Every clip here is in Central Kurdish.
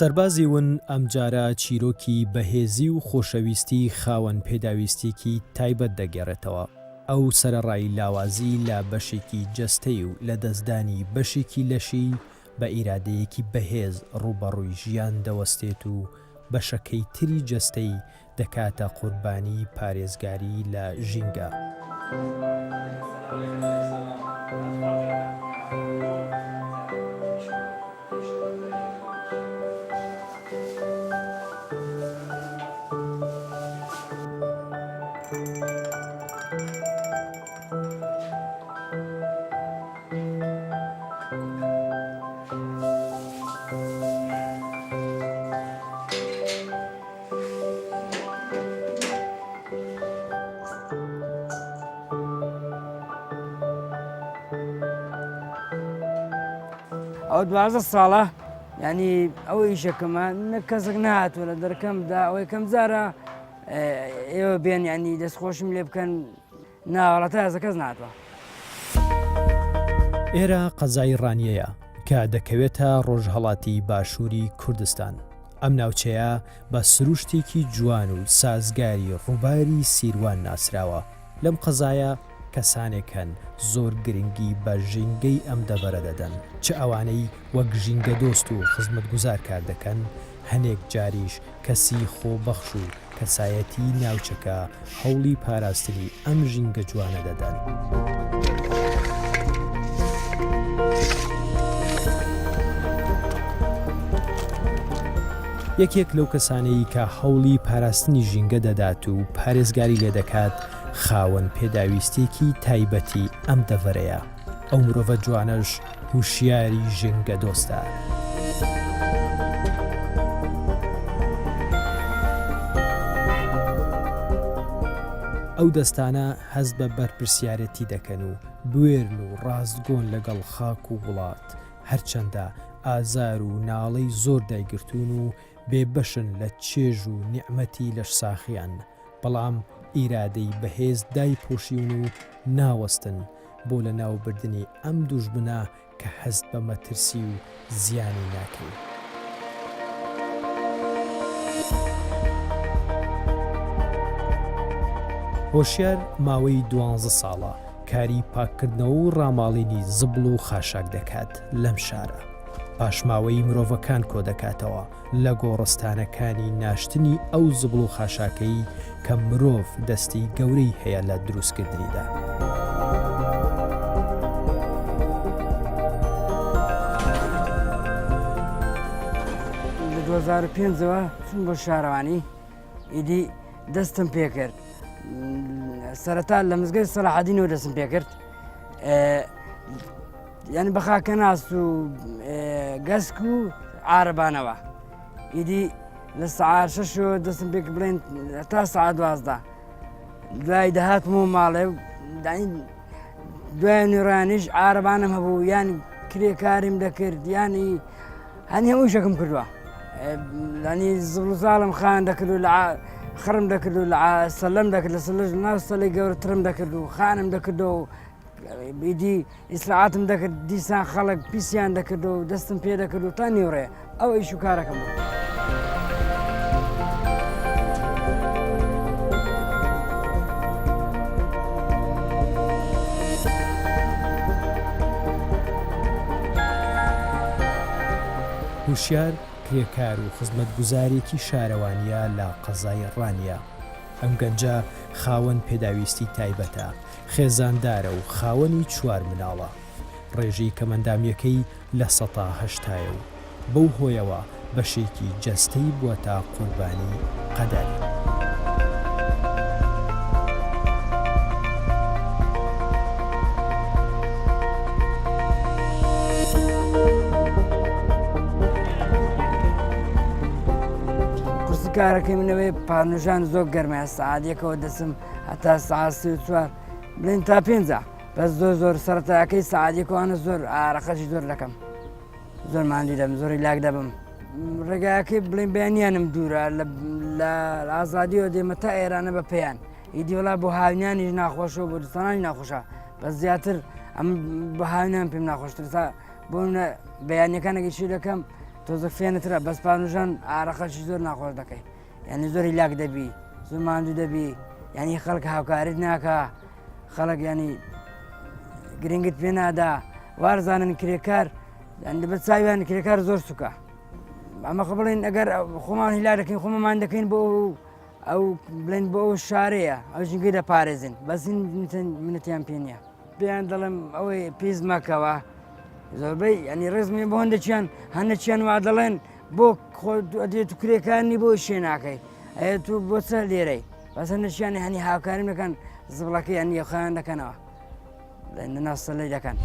سەربازی ون ئەمجارە چیرۆکی بەهێزی و خۆشەویستی خاوەن پێداویستیەکی تایبەت دەگێڕێتەوە. ئەو سەرەڕای لاوازی لە بەشێکی جەستەی و لەدەستدانی بەشێکی لەشی، بە ئیرادەیەکی بەهێز ڕووبەڕووی ژیان دەوەستێت و بەشەکەی تری جەستەی دەکاتە قوربانی پارێزگاری لە ژینگە. ئەوە 12 ساڵە ینی ئەو ئیشەکەمە نە کەسێک نهاتوە لە دەرکەمدا ئەوەی کەم جارە ئێوە بێن ینی دەستخۆشم لێ بکەن ناوەڵا تا ئێستا کەس ناتوە. ئێرە قەزای ڕانیەیە کە دەکەوێتە ڕۆژهەڵاتی باشووری کوردستان. ئەم ناوچەیە بە سروشتێکی جوان و سازگاری ڕووباری سیروان ناسراوە. لەم قەزایە کەسانێک هەن زۆر گرنگی بە ژینگەی ئەم دەڤەرە دەدەن، چ ئەوانەی وەک ژینگەدۆست و خزمەتگوزار کار دەکەن، هەنێک جاریش کەسی خۆبەخش و کەسایەتیی ناوچەکە هەوڵی پاراستنی ئەم ژینگە جوانە دەدەن. یەکێک لەو کەسانەی کە هەوڵی پاراستنی ژینگە دەدات و پارێزگاری لێدەکات، خاوەن پێداویستییەکی تایبەتی ئەم دەڤەرەیە. ئەو مرۆڤە جوانەش هوشیاری ژینگەدۆستە. ئەو دەستانە هەست بە بەرپرسیارێتی دەکەن و بوێرن و ڕاستگۆن لەگەڵ خاک و وڵات، هەرچەندە ئازار و ناڵەی زۆر دایگرتوون و بێبەشن لە چێژ و نیعمەتی لەشساغیان، بەڵام ئیرادەی بەهێز دایپۆشیون و ناوەستن بۆ لەناوبردنی ئەم دوژمنە کە هەست بە مەترسی و زیانی ناکەین. هۆشیار ماوەی دوانزە ساڵە کاری پاککردنەوە و ڕاماڵینی زبڵ و خاشاک دەکات لەم شارە. پاشماوەی مرۆڤەکان کۆدەکاتەوە لە گۆڕستانەکانی ناشتنی ئەو زبڵ و خاشاکەی کە مرۆڤ دەستی گەورەی هەیە لە دروستکردنیدا. لە 2005ەوە چووم بۆ شارەوانی ئیدی دەستم پێکرد سەرەتا لە مزگەوتی سەلاحەدینەوە دەستم پێکرد یعنی بە خاکەناس و گەسک و عارەبانەوە ئیدی لە سەعات شەش دەستم پێک بڵێن تا سەعات دوازدە دوای دەهاتم و ماڵێ دوای نوێرانیش عارەبانم هەبوو یان کرێکاریم دەکرد ینی هەنی هەموو شەکم کردووە ینی زڵزاڵم خان دەکرد و لە خڕم دەکرد و لە سەلم دەکرد لە سەلش ناو سەلی گەورەترم دەکرد و خانم دەکردەوە ئیدی ئیسراعاتم دەکرد دیسان خەڵک پیسیان دەکرد و دەستم پێ دەکرد و تا نیوڕێ ئەو ئیش و کارەکەم بوو. هوشیار کرێکار و خزمەتگوزارێکی شارەوانییە لە قەزای ڕانیە. ئەم گەنجە خاوەن پێداویستی تایبەتە، خێزاندارە و خاوەنی چوار مناڵە. ڕێژەی کەمئەندامییەکەی لە سەتا هەشتایە و بەو هۆیەوە بەشێکی جەستەی بووەتە قوربانی قەدەر. قورسی کارەکەی من ئەوەیە پارنوژان زۆر گەرمە سەعات یەکەوە دەچم هەتا سەعات 34 بڵێن تا پێنجە بەس زۆر زۆر سەرەتاکەی سەعات یەکەوانە زۆر ئارەقەشی زۆر دەکەم زۆر ماندی دەبم زۆری لاک دەبم ڕێگاکەی بڵێن بەیانیانم دوورە لە ئازادیەوە دێمە تا ئێرانە بە پێیان ئیدی وڵا بۆ هاوینانیش ناخۆشە و بۆ دوستانانی ناخۆشە بەس زیاتر ئەم بە هاوینان پێم ناخۆشتر تا بۆ بەیانەکانێکی چی دەکەم. تۆزە فێنترە بەس پانوژان ئارەقەشی زۆر ناخۆش دەکەی یعنی زۆر هیلاک دەبی زۆر ماندوو دەبی یعنی خەڵک هاوکاریت ناکە خەڵک ینی گرنگت پێ نادا وارزانن کرێکار یعنی بە چاویان کرێکار زۆر سوکە ئەمە خۆ بڵێن ئەگەر خۆمان هیلا دەکەین خۆمەمان دەکەین بۆ ئەو بڵێن بۆ ئەو شارەیە ئەو ژینگەی دەپارێزن بەس منەتیان پێ نییە پێیان دەڵێم ئەوەی پیس مەکەوە زۆربەی ینی ڕزمی بۆ هەندێکیان هەندێکیان وا دەڵێن بۆ دێت و کرێکانی بۆ شێ ناکەی ئەیە تو بۆ چە لێرەی بەس هەندێکیان هەنی هاوکاریم دەکەن زبڵەکەی ئەنی خۆیان دەکەنەوە ناسەلەی دەکەن.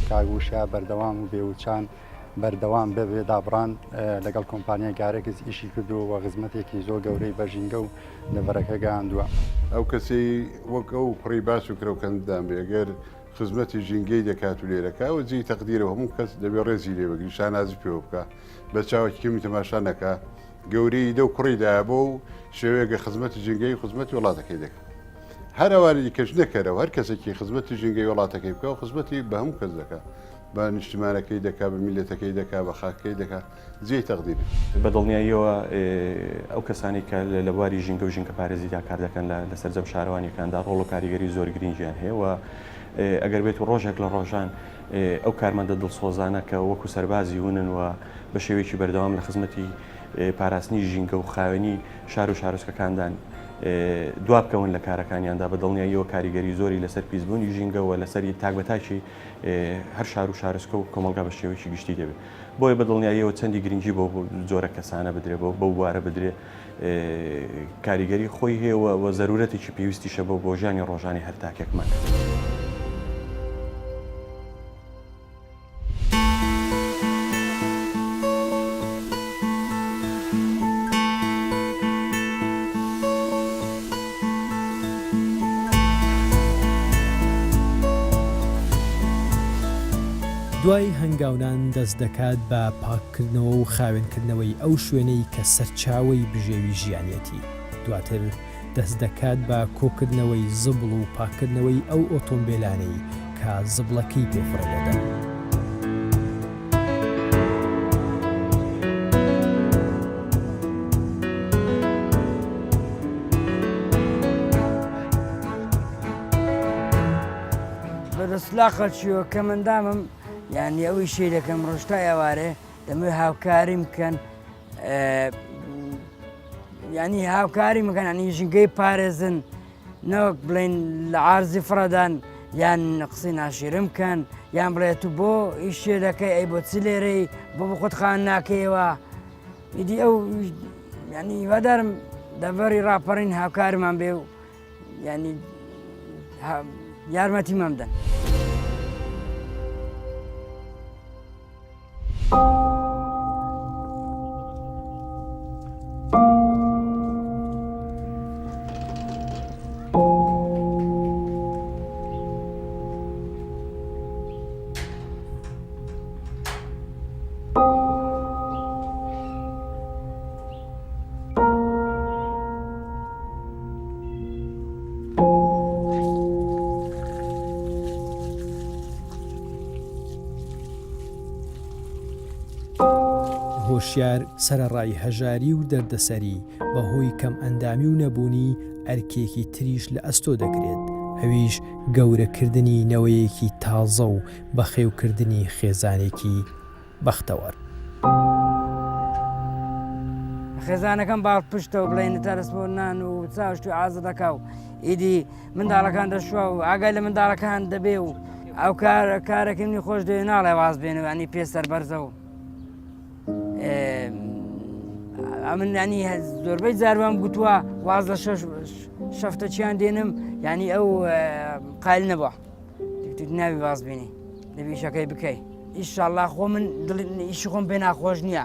کاک وشە بەردەوام و بێوچان بەردەوام بێ بێ دابڕان لەگەڵ کۆمپانیای گارەکس ئیشی کردووە و خزمەتێکی زۆر گەورەی بە ژینگە و دەڤەرەکە گەیاندووە. ئەو کەسەی وەک ئەو کوڕەی باس و کرەوکەنددان بێ گەر خزمەتی ژینگەی دەکات و لێرەکا ئەوە جێی تەقدیرە و هەموو کەس دەبێ ڕێزی لێ بگری شانازی پێوە بکا بە چاوێکی کەمی تەماشا نەکا گەورەی لەو کوڕیدایە بەو شێوەیە گە خزمەتی ژینگەی و خزمەتی وڵاتەکەی دەکا. هەر ئەوانی دیکەش نەکەرەوە هەر کەسێکی خزمەتی ژینگەی وڵاتەکەی بکا و خزمەتی بە هەموو کەس دەکا بە نیشتیمانەکەی دەکا بە میللەتەکەی دەکا بە خاکەکەی دەکا جێی تەقدیرە. بە دڵنیاییەوە ئەو کەسانەی کە لە بواری ژینگە و ژینگەپارێزیدا کار دەکەن لە سەرجەم شارەوانییەکاندا ڕۆڵ و کاریگەری زۆر گرینگیان هەیە و ئەگەر بێت و ڕۆژێک لە ڕۆژان ئەو کارمەندە دڵسۆزانە کە وەکو سەربازی ونن و بە شێوەیەکی بەردەوام لە خزمەتی پاراستنی ژینگە و خاوێنی شار و شارۆچکەکاندان دوابکەون لە کارەکانیاندا بە دڵنیاییەوە کاریگەری زۆری لەسەر پیسبوونی ژینگە و لەسەر تاک بە تاکی هەر شار و شارۆچکە و کۆمەڵگا بە شێوەیەکی گشتی دەبێت. بۆیە بە دڵنیاییەوە چەندی گرنگی بەو جۆرە کەسانە بدرێ بەو بەو بوارە بدرێ کاریگەری خۆی هەیە و زەرورەتێکی پێویستیشە بۆ بۆ ژیانی ڕۆژانەی هەر تاکێکمان. دوای هەنگاونان دەست دەکات بە پاککردنەوە و خاوێنکردنەوەی ئەو شوێنەی کە سەرچاوەی بژێوی ژیانیەتی، دواتر دەست دەکات بە کۆکردنەوەی زبڵ و پاککردنەوەی ئەو ئۆتۆمبێلانەی کە زبڵەکەی پێ فڕێ دەدەن. بەدەسلا خەڵکیەوە کەمەندامم یانی ئەو ئیشەی دەکەم ڕۆژ تا ئێوارێ دەمەوێت هاوکاریم بکەن ینی هاوکاری بکەن ینی ژینگەی پارێزن نەوەک بڵین لە عارزی فڕەدان یان قسەی ناشیرم بکەن یان بڵێت تو بۆ ئیشێ دەکەی ئەی بۆ چ لێرەی بۆ بە خۆت خان ناکەیەوە ئیدی ئەو ینی هیوادارم دەڤەری ڕاپەڕین هاوکارمان بێ و ینی یارمەتیمان بدەن. هۆشیار سەرەڕای هەژاری و دەردەسەری بەهۆی کەمئەندامی و نەبوونی ئەرکێکی تریش لە ئەستۆ دەگرێت، ئەویش گەورەکردنی نەوەیەکی تازە و بەخێوکردنی خێزانێکی بەختەوەر. خێزانەکەم باڵ پشتە و بڵێن تا دەست بۆ نان و چاشت و ئازە دەکا و ئیدی منداڵەکان دەشوا و ئاگای لە منداڵەکان دەبێ و ئەو کار کارەکەی منی خۆش دەوێ ناڵێ واز بێنە ینی پێ سەربەرزە و ئەمن ینی زۆربەی جاروان گوتووە واز لە شەش شەفتەچیان دێنم ینی ئەو قایل نەبووە ناوی واز بینی دەبی ئیشەکەی بکەی ئیشاڵا خۆ من ئیشی خۆم پێ ناخۆش نییە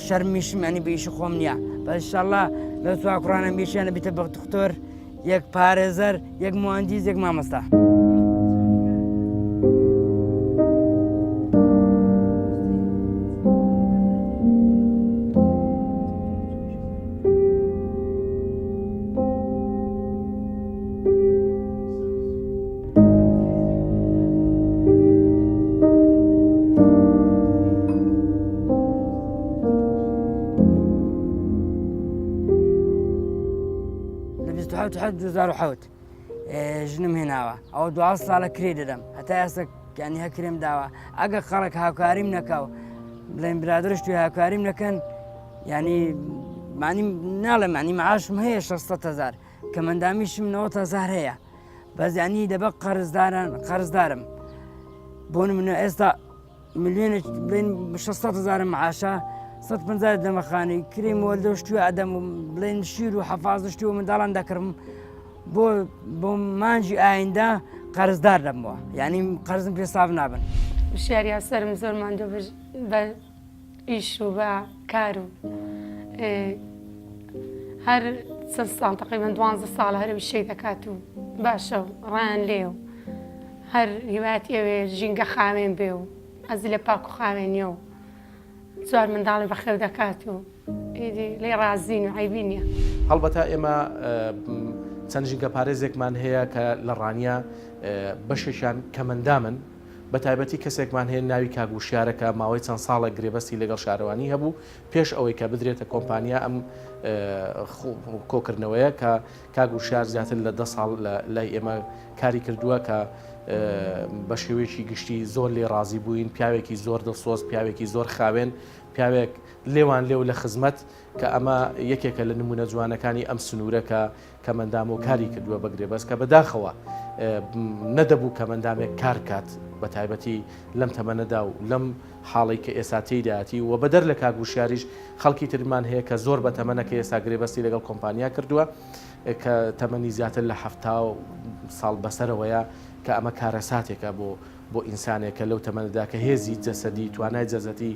شەرمیشم ینی بە ئیشی خۆم نییە بە ئیشاڵا لە چوار کوڕانم یەکیان بیتە بە دکتۆر یەک پارێزەر یەک موهەندیس یەک مامۆستا. 2007 ژنم هێناوە ئەوە دو ساڵە کرێ دەدەم هەتا ئێستا یانی هە کرێم داوە ئەگە خەڵک هاوکاریم نەکاو بڵێن برادرش توی هاوکاریم نەکەن ینی مانی ناڵێ مانی معاشم هەیە 600 هزار کە مندامیشم 90 هزار هەیە بەس ینی دەبە قەرزداران قەرزدارم بۆ منە ئێستا ملیۆنێک بڵێن 600 هزارم معاشە 150 دەمەخانی کرێ مۆلدە شتوی ئەدەم و بڵێن شیر و حەفاز شتی و منداڵان دەکڕم بۆ بۆ مانجی ئایندە قەرزدار دەبمەوە یعنی قەرزم پێ ساف نابن. وشیار یاسەرم زۆر ماندوو بە ئیش و بە کار و هەر چەند ساڵ تقریبا دوانزە ساڵ هەر وشەی دەکات و باشە و ڕایان لێ و هەر هیوایەتی ئەوێ ژینگە خاوێن بێ و حەزی لە پاک و خاوێنیە و چوار منداڵی بەخێو دەکات و ئیدی لێی ڕازین و عەیبی نییە. هەڵبەتە ئێمە چەند ژینگەپارێزێکمان هەیە کە لە ڕانیە بەشێکیان کەمەندامن، بە تایبەتی کەسێکمان هەیە ناوی کاک وشیارە کە ماوەی چەند ساڵێک گرێبەستی لەگەڵ شارەوانی هەبوو پێش ئەوەی کە بدرێتە کۆمپانیا ئەم کۆکردنەوەیە کە کاک وشیار زیاتر لە دە ساڵ لە لای ئێمە کاری کردووە کە بە شێوەیەکی گشتی زۆر لێ ڕازی بووین پیاوێکی زۆر دڵسۆز پیاوێکی زۆر خاوێن پیاوێک لێوان لێو لە خزمەت کە ئەمە یەکێکە لە نمونە جوانەکانی ئەم سنوورە کە کەمەندام و کاری کردووە بە گرێبەست کە بەداخەوە نەدەبوو کەمەندامێک کار کات بە تایبەتی لەم تەمەنەدا و لەم حاڵی کە ئێستا تێیدایەتی و بەدەر لە کاک وشیاریش خەڵکی ترمان هەیە کە زۆر بە تەمەنە کە ئێستا گرێبەستی لەگەڵ کۆمپانیا کردووە کە تەمەنی زیاتر لە 70 ساڵ بەسەرەوەیە کە ئەمە کارەساتێکە بۆ بۆ ئینسانێک کە لەو تەمەنەدا کە هێزی جەسەدی توانای جەزەتی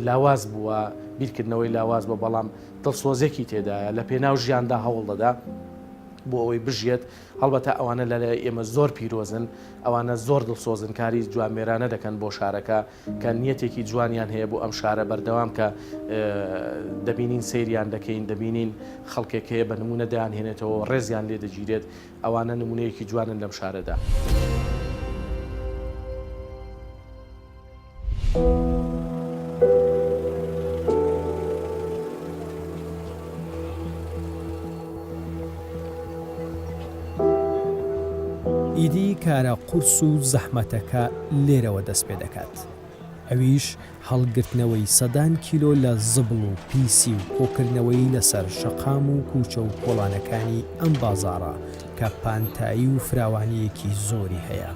لاواز بووە بیرکردنەوەی لاواز بووە بەڵام دڵسۆزێکی تێدایە لە پێناو ژیاندا هەوڵ دەدا بۆ ئەوەی بژیێت هەڵبەتە ئەوانە لە لای ئێمە زۆر پیرۆزن ئەوانە زۆر دڵسۆزن کاری جوامێرانە دەکەن بۆ شارەکە کە نیەتێکی جوانیان هەیە بۆ ئەم شارە بەردەوام کە دەبینین سەیریان دەکەین دەبینین خەڵکێک هەیە بە نمونە دەیانهێنێتەوە ڕێزیان لێ دەگیرێت ئەوانە نمونەیەکی جوانن لەم شارەدا. ئیدی کارە قورس و زەحمەتەکە لێرەوە دەست پێ دەکات، ئەویش هەڵگرتنەوەی سەدان کیلۆ لە زبڵ و پیسی و کۆکردنەوەی لەسەر شەقام و کوچە و کۆڵانەکانی ئەم بازاڕە کە پانتایی و فراوانییەکی زۆری هەیە.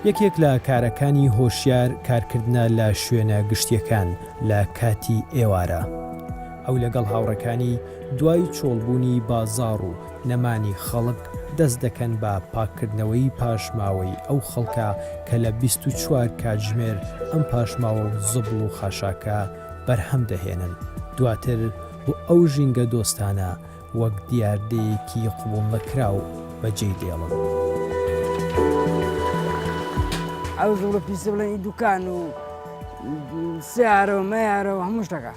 یەکێک لە کارەکانی هۆشیار کارکردنە لە شوێنە گشتیەکان لە کاتی ئێوارە. ئەو لەگەڵ هاوڕێکانی دوای چۆڵبوونی بازاڕ و نەمانی خەڵک دەست دەکەن بە پاککردنەوەی پاشماوەی ئەو خەڵکە کە لە 24 کاتژمێر ئەم پاشماوە و زبڵ و خاشاکە بەرهەم دەهێنن دواتر بۆ ئەو ژینگە دۆستانە وەک دیاردەیەکی قبوڵنەکراو بەجێی دێڵن. ئەو زبڵ و پیسە بڵێن ئی دوکان و سیارە و مەیارە و هەموو شتەکە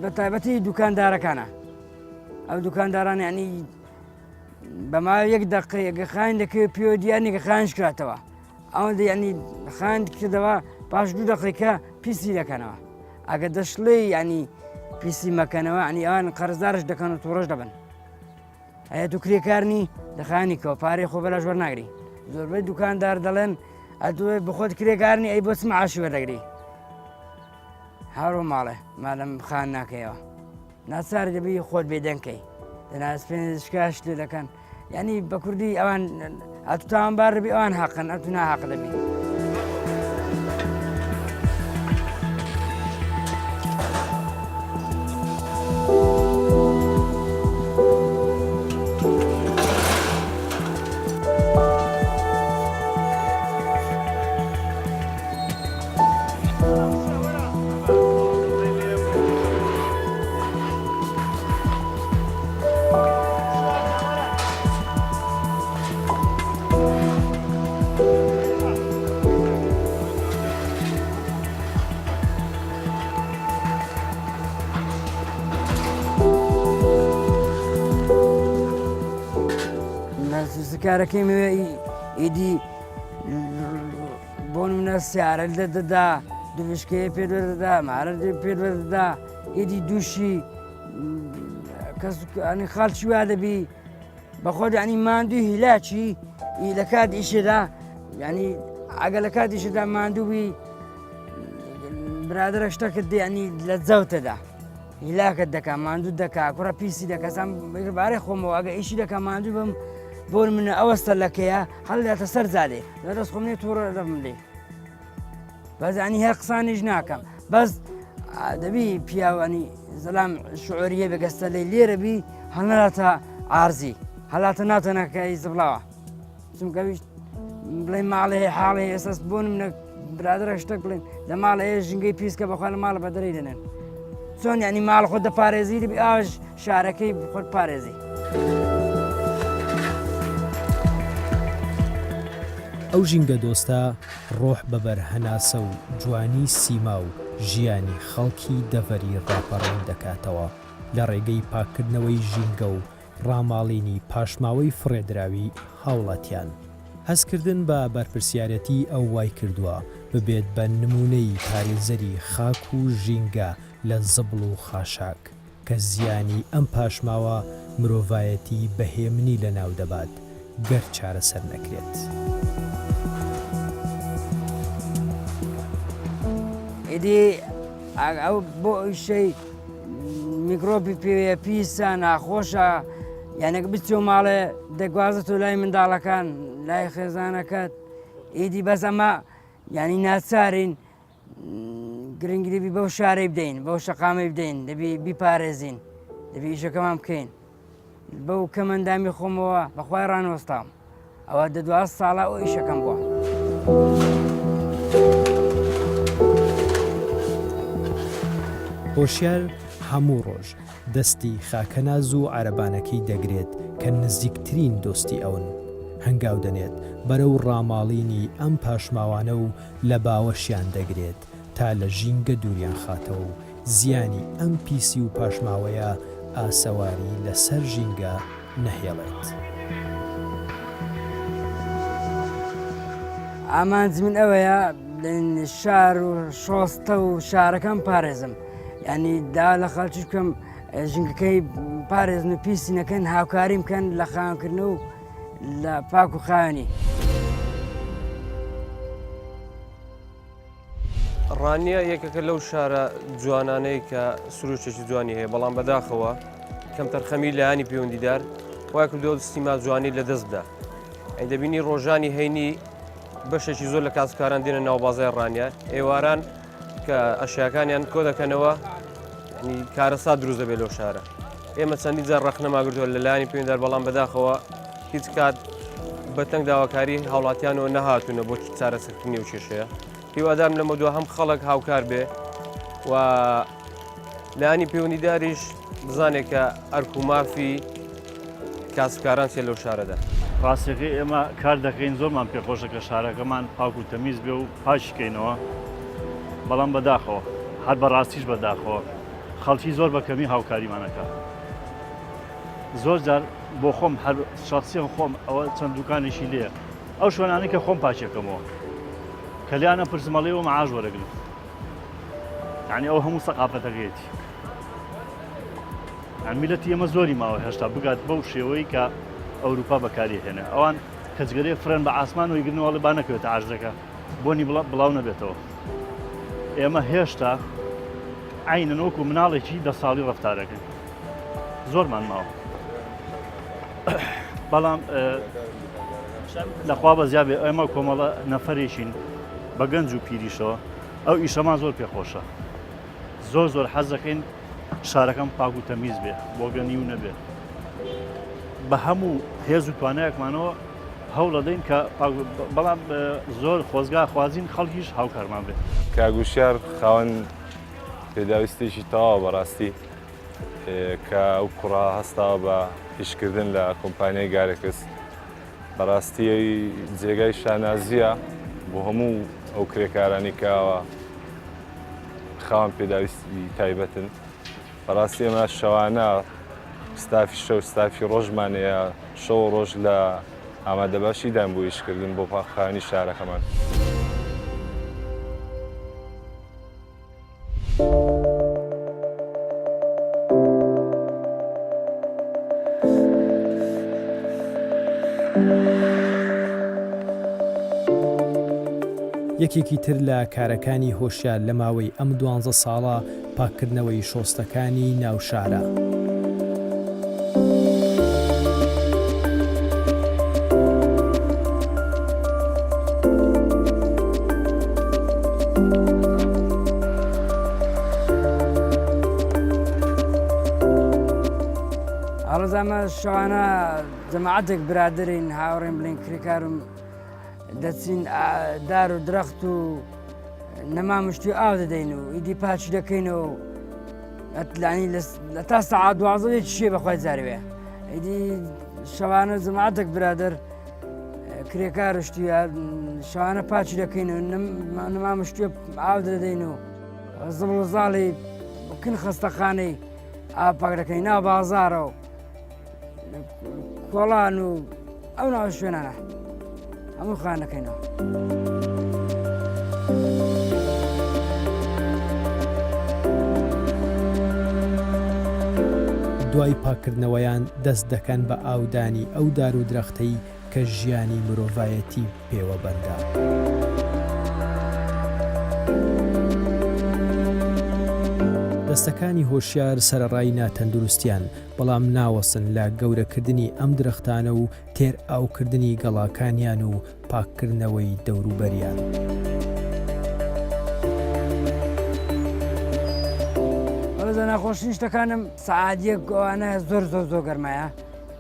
بە تایبەتی دوکاندارەکانە ئەو دوکانداران ینی بە ماوە یەک دقەیە گە خان دەکەوێت پێوە دیار نیە کە خانش کراتەوە ئەوەندە ینی خان کردەوە پاش دوو دقیقە پیسی دەکەنەوە ئەگە دەشڵێ ینی پیسی مەکەنەوە ینی ئەوان قەرزدارش دەکەن و تووڕەش دەبن ئەیە تو کرێکارنی دەخانی کەەوە پارەی خۆ بەلاش وەرناگری زۆربەی دوکاندار دەڵێن ئەتوێ بخۆت کرێکارنی ئەی بۆ چ معاشی وەردەگری هەرۆ ماڵێ مالم خان ناکەیەوە ناچار دەبی خۆت بێدەنگ کەی دەنا شکاش لێ دەکەن یعنی بە کوردی ئەوان ئەتو تاوانبار دەبی ئەوان حەقن ئەتو ناحەق دەبی. دروستکارەکەی مەوێ ئیدی بۆ منە سیارە لە دەدا دوشکەیە پێ دەدا مارە پێ دەدا ئیدی دووشی کەس ئەنی خاڵچی وا دەبی بەخۆت ینی ماندوو هیلاکی لە کات ئیشێدا ینی ئەگە لە کات ئیشدا ماندووبی برادرە شتەکە دێنی لە جەوتەدا هیلاکت دەکا ماندوو دەکا کوڕە پیسی دەکەسان بارەی خۆمەوە ئەگە ئیشی دەکا ماندوو بم بۆ منە ئەوەستە لەکەیە هەڵداتە سەر زادێ لە دەست خۆم نێ تووڕە دەبم لێ بەس ینی هەر قسانیش ناکەم بەس دەبی پیاوانی زەلام شعوری هەبێ گەستە لێ لێرە بی هەڵنەراتە عارزی هەلاتە ناتەنەکەی زبڵاوە چونکە بڵێ ماڵێ حاڵێ ئێستا بۆ منە برادرە شتێک بڵێن لە ماڵ هەیە ژینگەی پیسکە بەخوا لە ماڵە بەدەری دەنێن چۆن ینی ماڵ خۆ دەپارێزی دەبی ئاش شارەکەی خۆت پارێزی. ئەو ژینگە دۆستە ڕۆح بەبەر هەناسە و جوانی سیما و ژیانی خەڵکی دەڤەری ڕاپەڕین دەکاتەوە لە ڕێگەی پاککردنەوەی ژینگە و ڕاماڵینی پاشماوەی فڕێدراوی هاوڵاتیان. هەستکردن بە بەرپرسیارەتی ئەو وایکردووە ببێت بە نموونەی پارێزەری خاک و ژینگە لە زبڵ و خاشاک. کە زیانی ئەم پاشماوە مرۆڤایەتی بە هێمنی لەناو دەبات گەر چارەسەر نەکرێت. ئیدی ئەو بۆ ئیشەی میکرۆبی پێوەیە پیسە ناخۆشە یانێک بچۆ ماڵێ دەگوازێتەوە لای منداڵەکان لای خێزانەکەت ئیدی بەس ئەمە یانی ناچارین گرنگی دەبی بەو شارەی بدەین بەو شەقامەی بدەین دەبی بیپارێزین دەبی ئیشەکەمان بکەین بەو کەمەندامی خۆمەوە بەخوای ڕانوەستام ئەوە دە دو ساڵە ئەو ئیشەکەم بووە. هۆشیار هەموو ڕۆژ دەستی خاکەناز و عەرەبانەکەی دەگرێت کە نزیکترین دۆستی ئەون، هەنگاو دەنێت بەرەو ڕاماڵینی ئەم پاشماوانە و لە باوەشیان دەگرێت تا لە ژینگە دووریان خاتەوە و زیانی ئەم پیسی و پاشماوەیە ئاسەواری لە سەر ژینگە نەهێڵێت. ئامانج من ئەوەیە شار و شۆستە و شارەکەم پارێزم یعنی دا لە خەڵکی بکەم ژینگەکەی پارێزن و پیسی نەکەن هاوکاریم بکەن لە خاوێنکردن و لە پاک و خاوێنی. ڕانیە یەکێکە لەو شارە جوانانەی کە سروشتێکی جوانی هەیە بەڵام بەداخەوە کەمتەرخەمی لایەنی پەیوەندیدار وای کردووە سیما جوانی لەدەست بدا ئەی دەبینی ڕۆژانی هەینی بەشێکی زۆر لە کاسبکاران دێنە ناو بازای ڕانیە ئێواران کە ئەشیاکانیان کۆ دەکەنەوە کارەسات دروست دەبێت لەو شارە ئێمە چەندین جار ڕەخنەمان گرتووە لە لایەنی پەیوەندیدار بەڵام بەداخەوە هیچ کات بەتەنگ داواکاری هاوڵاتیانەوە نەهاتوونە بۆ چارەسەرکردنی ئەو کێشەیە هیوادارم لەمە دو هەم خەڵک هاوکار بێ و لایەنی پەیوەندیداریش بزانێت کە ئەرک و مافی کاسبکاران چیە لەو شارەدا. ڕاستیەکەی ئێمە کار دەکەین زۆرمان پێخۆشە کە شارەکەمان پاک و تەمیز بێ و پاکی کەینەوە بەڵام بەداخەوە هەر بەڕاستیش بەداخەوە خەڵکی زۆر بە کەمی هاوکاریمان ئەکا زۆر جار بۆ خۆم هەر شخصیان خۆم ئەوە چەند دوکانێکی لێیە ئەو شوێنانەی کە خۆم پاکیەکەمەوە کە لیانە پرسم ئەڵێ ئەوە معاش وەرەگرن یعنی ئەو هەموو سەقافەتەکەیەتی یان میلەتی ئێمە زۆری ماوە هێشتا بگات بەو شێوەی کە ئەوروپا بەکاری هێنێ ئەوان کەجگەرێ فرەن بە ئاسمان ویگرنەوە ئەڵێ با نەکەوێتە عەرزەکە بۆنی بڵاو نەبێتەوە ئێمە هێشتا عینەن وەکو مناڵێکی دە ساڵی ڕفتارەکەن زۆرمان ماوە بەڵام لەخوا بە زیابێ ئێمە کۆمەڵە نەفەرێکین بە گەنج و پیریشەوە ئەو ئیشەمان زۆر پێخۆشە زۆر زۆر حەز دەکەین شارەکەم پاک و تەمیز بێ بۆگەنی و نەبێ بە هەموو هێز و توانایەکمانەوە هەوڵەدەین کە بەڵام زۆر خۆزگا خوازین خەڵکیش هاوکارمان بێت. کاک وشیار خاوەن پێداویستێکی تەواوە بەڕاستی کە ئەو کوڕە هەستاوە بە ئیشکردن لە کۆمپانیای گارێکس بەڕاستی جێگای شانازیە بۆ هەموو ئەو کرێکارانی کەەوە خاوەن پێداویستی تایبەتن بەڕاستی ئێمە شەوانە ستافی شەو ستافی ڕۆژمان هەیە شەو ڕۆژ لە. ئامادەباشی دان بۆ ئیشکردن بۆ پاکخانی شارەکەمان. یەکێکی تر لە کارەکانی هۆشیار لە ماوەی ئەم دوانزە ساڵە پاککردنەوەی شۆستەکانی ناو شارە. ئاڕزامە شەوانە جەماعەتێک برادرین هاوڕێن بلین کرێکارم دەچین دار و درەخت و نەما مشتی ئاو دەدەین و ئیدی پاچی دەکەینەوە و ئەتلانی لە تا سەعات دوازدە یەکی شێ بەخوای جارێ ئیدی شەوانە جەماعەتێک برادەر کرێکار شتی شەوانە پاچی دەکەین و نەما مشتێ ئاو دەدەین و زبڵ و زاڵی کن خەستەخانەی ئاو پاک دەکەین ناو بازارە و کۆڵان و ئەو ناو شوێنانە هەموو خان دەکەینەوە. دوای پاککردنەوەیان دەست دەکەن بە ئاودانی ئەو دار و درەختەی کە ژیانی مرۆڤایەتی پێوە بەندە. دەستەکانی هۆشیار سەرەڕای ناتەندروستیان، بەڵام ناوەستن لە گەورەکردنی ئەم درەختانە و تێر ئاوکردنی گەڵاکانیان و پاککردنەوەی دەوروبەریان. وەڵا ناخۆشترین شتەکانم سەعات یەک ئەوانە زۆر زۆر زۆر گەرمایە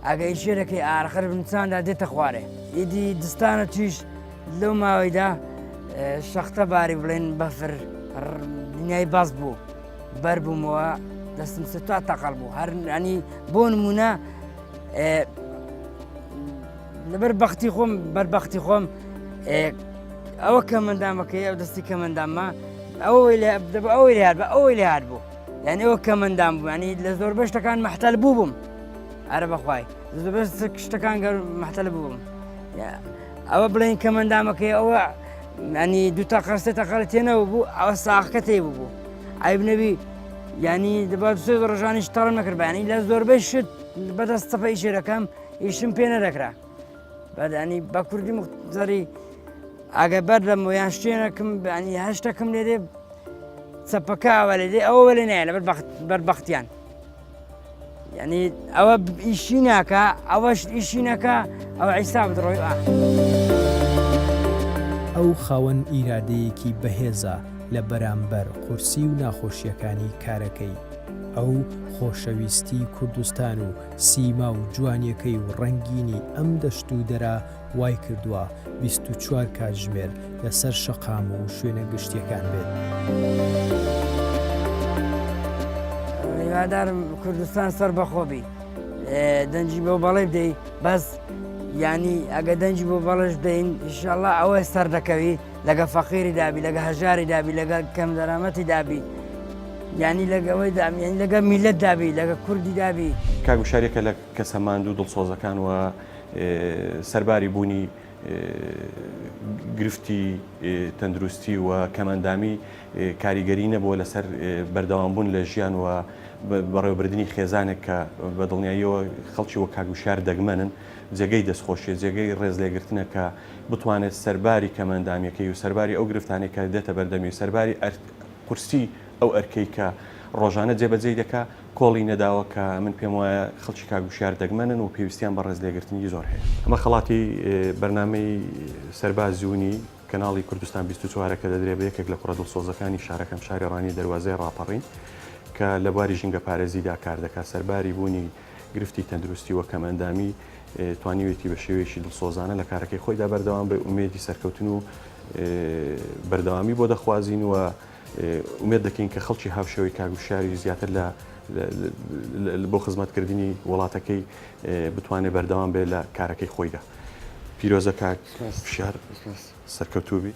ئەگە ئیشێ دەکەی ئارەقەر بنچاندا دێتە خوارێ ئیدی دستانە تویش لەو ماوەیدا شەختە باری بڵێن بەفر دنیای باز بوو بەر بوومەوە دەستم ستا تەقەڵ بوو هەر ینی بۆ نمونە لەبەر بەختی خۆم بەربەختی خۆم ئەوە کە مندامەکەی ئەو دەستی کە مندامە ئەوەی ئەوەی لێ هات بە ئەوەی لێ هات بوو یعنی ئەوە کە مندام بوو ینی لە زۆر بەشتەکان مەحتەل بوو بووم ئەرە بەخوای زۆر شتەکان گەر مەحتەل بووم ئەوە بڵێن کە مندامەکەی ئەوە ینی دوو تەقەر سێ تەقەر تێنەوە بوو ئەوە ساخەکە تێ بوو عیب نەبی ینی دەبا سێ ڕۆژانیش تەڕم نەکرد بەیانی لە زۆربەی شت بەدەست سەفە ئیشێ دەکەم ئیشم پێ نەدەکرا بەدانی بە کوردی مختزەری ئەگە بەر لەم یان شتێنەکەم بەنی هەشتەکەم لێ دێ چەپەکە ئەوە لێ دێ ئەوە لێ نایە لەبەر بەربەختیان یعنی ئەوە ئیشی ناکە ئەوەش ئیشی نەکە ئەوە عیسا بدڕۆی ئا. ئەو خاوەن ئیرادەیەکی بەهێزە لە بەرامبەر قورسی و ناخۆشییەکانی کارەکەی. ئەو خۆشەویستی کوردستان و سیما و جوانیەکەی و ڕەنگینی ئەم دەشت و دەرە وای کردووە 24 کاتژمێر لەسەر شەقام و شوێنە گشتیەکان بێت. هیوادارم کوردستان سەر بەخۆبی دەنجی بۆ بەڵێ بدەی بەس ینی ئەگە دەنجی بۆ بەڵش بدەین ئیشەڵا ئەوە سەر دەکەوی لەگە فەقیری دابی لەگە هەژاری دابی لەگە کەم دەرامەتی دابی یانی لەگە ئەوەی دابی یانی لەگە میلەت دابی لەگە کوردی دابی. کاک وشار یەکە لە کەسە ماندوو دڵسۆزەکان و سەرباری بوونی گرفتی تەندروستی و کەمئەندامی کاریگەری نەبووە لەسەر بەردەوامبوون لە ژیان و بەڕێوەبردنی خێزانێک کە بە دڵنیاییەوە خەڵکی وەک کاک وشار دەگمەنن جێگەی دەستخۆشیە جێگەی ڕێزلێگرتنە کە بتوانێت سەرباری کەمئەندامیەکەی و سەرباری ئەو گرفتانەی کە دێتە بەردەمی و سەرباری قورسی ئەو ئەرکەی کە ڕۆژانە جێبەجێی دەکا کۆڵی نەداوە کە من پێم وایە خەڵکی کاک وشیار دەگمەنن و پێویستیان بە ڕێزلێگرتنی زۆر هەیە. ئەمە خەڵاتی بەرنامەی سەرباز زوونی کەناڵی کوردستان 24 کە دەدرێ بە یەکێک لە کوڕە دڵسۆزەکانی شارەکەم شاری ڕانیە دەروازەی ڕاپەڕین کە لە بواری ژینگەپارێزیدا کار دەکات سەرباری بوونی گرفتی تەندروستی و کەمئەندامی توانیوێتی بە شێوەیەکی دڵسۆزانە لە کارەکەی خۆیدا بەردەوام بێ ئومێدی سەرکەوتن و بەردەوامی بۆ دەخوازین و ئومێد دەکەین کە خەڵکی هاوشێوەی کاک وشیاری زیاتر لە بۆ خزمەتکردنی وڵاتەکەی بتوانێت بەردەوام بێت لە کارەکەی خۆیدا. پیرۆزە کاک وشیار سەرکەوتوو بی.